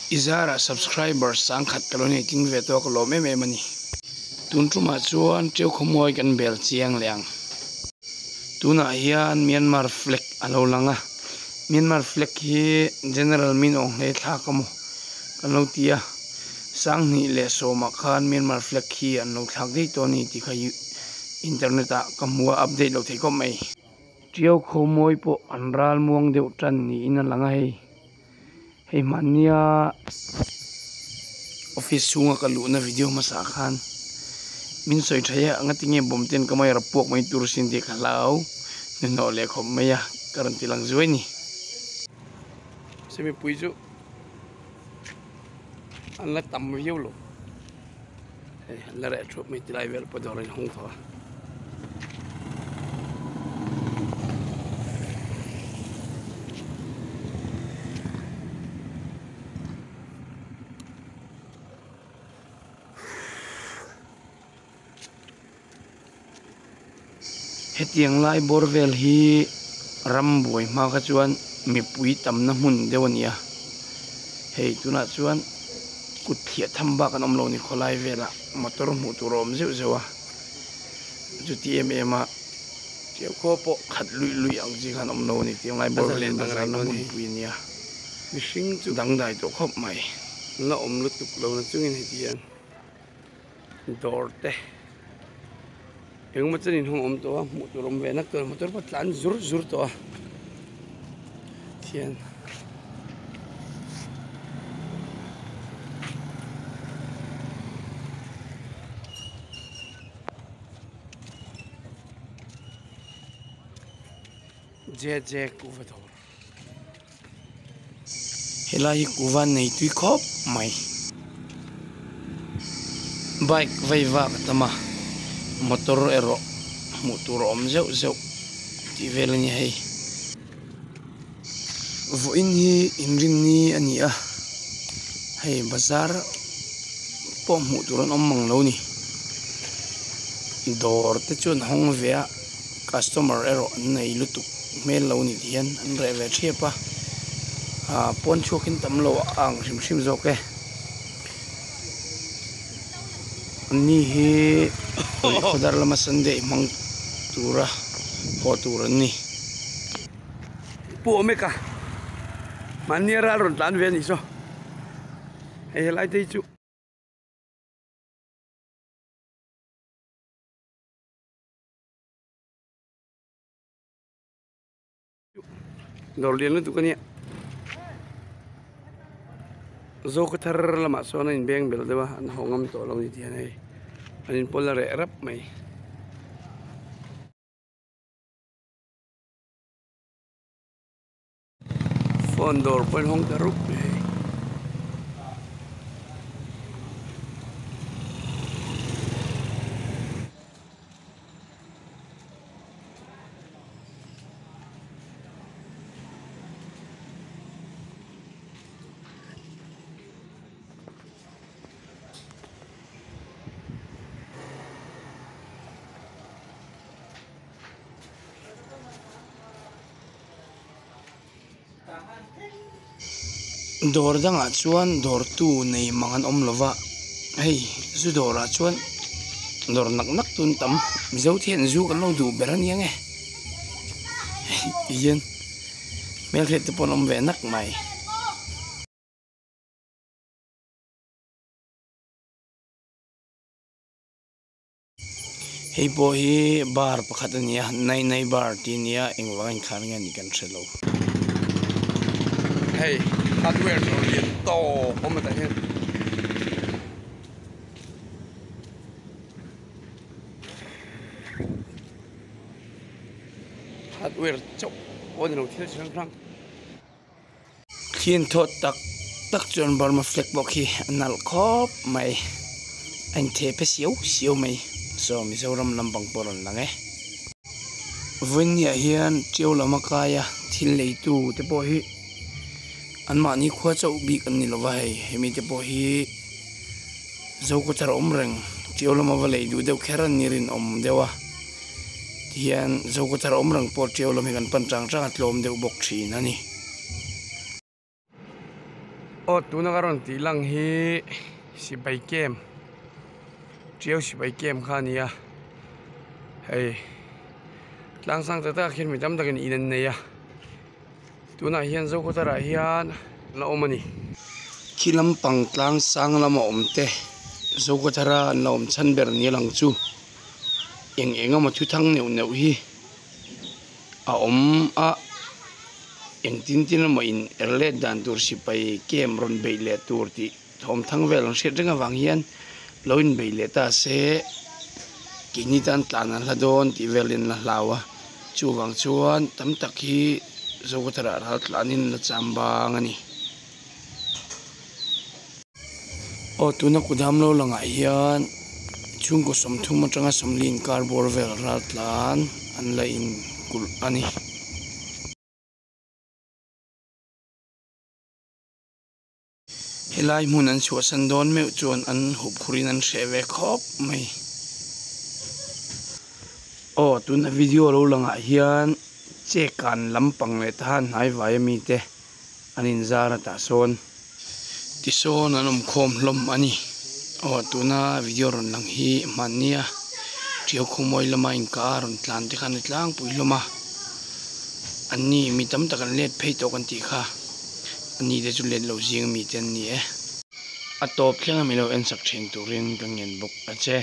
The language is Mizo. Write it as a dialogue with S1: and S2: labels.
S1: I zarah subscriber sangkhat ka lo nei tling ve tawk a lawm em em a ni. Tun tumah chuan Teu khawmuai kan bel chiang leh ang. Tunah hian Myanmar flag a lo lang a, Myanmar flag hi General Min Aung Hlei thlak a maw kan lo ti a, Sanghnih leh sawmah khan Myanmar flag hi an lo thlak daih tawh a ni tih kha internet ah ka hmu a, update lo thei khawp mai. Teu khawmuai pawh an ral muang deuh tan niin a lang a hei. Hei hmannia office chhunga ka luhna video hmasa khan min sawi tha e anga tinge bawm ten ka mai rap puak mai tur sin tih ka hlau hnuhnawh leh khawp mai a ka rawn ti lang zuai ni. Se mipui chu an la tam viau lo hei an la reh thup mai tilai vel pawh dawr a inhawng tawh a. Hetiang lai bawr vel hi ram buai hma kha chuan mipui tamna hmun deuh a ni a hei tunah chuan kut thliah tham bak an awm lo ni khawlai velah motor hmuh tur a awm zeuh zeuh a chuti em em a tiang khaw pawh khat luih luih ang chi khan awm lo a ni tiang lai bawr vel bazar na hmunpui a nia
S2: mihring chu
S1: dangdai tawh khawp mai.
S2: La awm lutuk lo na chungin heti hian dawr te engemaw chen inhawng awm tawh a hmuh tur awm ve nak tur motor pawh tlan zur zur tawh a thian. J J kuhva dawr
S1: helai hi kuhva nei tui khawp mai bike vei vak a tam a motor erawh hmuh tur a awm zeuh zeuh tih vel a ni hei vawiin hi inrinni a ni a hei bazar pawh hmuh tur an awm mang lo a ni dawr te chu an hawng ve a customer erawh an nei lutuk hmel lo ni tih hian an reh ve ṭhiap a ah pawn chhuak in tam lo a ang hrim hrim zawk e ni hi khawdar lama sunday hmang tura haw tur an ni.
S2: Pu Omeka mahni a ral rawn tlan ve a nih saw hei helai te hi chu. Dawr lian lutuk a nia Zoka thar lamah sawn a inbeng bel deuh a an haw ngam tawh lo a ni tih hian hei an inpawl a reh rap mai. Phone dawr pawh in hawng ta rup mai hei.
S1: Dawr dangah chuan dawrtu nei mang an awm lova hei zu dawrah chuan dawr nak nak tun tam mizo te hian zu kan lo duh ber a nia nge hei ti hian hmelhriat te pawh an awm ve nak mai. Hei pawh hi bar pakhat a ni a nai nai bar tih a ni a engvang a inkhar nge anih kan hre lo.
S2: Hei hardware dawr lian tawp awm a tah hian. Hardware chauh pawh a ni lo thil chi hrang hrang.
S1: Thlian thawt tak tak chuan Burma flag pawh khi a nalh khawp mai a intheh phe siau siau mai saw Mizoram lampang pawh a rawn lang e. Vawinia hian Tiau lam a kai a thil leitu te pawh hi anmahni khua chauh bik an ni lova hei hemi te pawh hi Zokhawthar awm reng Tiau lama va lei duh deuh kher an ni rinawm deuh a tihian Zokhawthar awm reng pawh Tiau lam hi kan pan chang chang a tlawm deuh bawk thin a ni.
S2: Aw tuna ka rawn tih lang hi sipai camp tiau sipai camp kha a ni a hei tlang sang tak tak ah khian mi tam takin in an nei a tunah hian zokhawthar ah hian an la awm a ni.
S1: Khi lampang tlang sang lama awm te zokhawthar a an la awm chhan ber ni lang chu eng eng emaw thu thang neuh neuh hi. A awm a engtin tin emaw in er let dan tur sipai camp rawn beih leh tur tih thawm thang vel an hriat reng avang hian lo in beih leh ta se keini tan tlan an hla dawn tih vel in la hlau a chuvang chuan tam tak hi Zokhawthar ah ral tlanin la cham bang a ni. Aw tuna kudam lo langah hian chhungkaw sawmthum atanga sawmli inkar bawr vel ral tlan an la in kulh a ni. Helai hmun an chhuahsan dawn meuh chuan an hup khurin an hreh ve khawp mai. Aw tuna video lo langah hian chekan lampang leh tahan hnai vai ami te. An inzar a tah sawn tisawn an awm khawm hlawm a ni. Aw tuna video rawn lang hi hmannia tiau khawmawi lama inkah a rawn tlan te kha an ni tlangpui hlawm a. An ni mi tam tak an let phei tawh kan tih kha a ni te chu let lo zing ami te an ni e. A tawp thleng a mi lo en sak thin turin ka ngen bawk a che.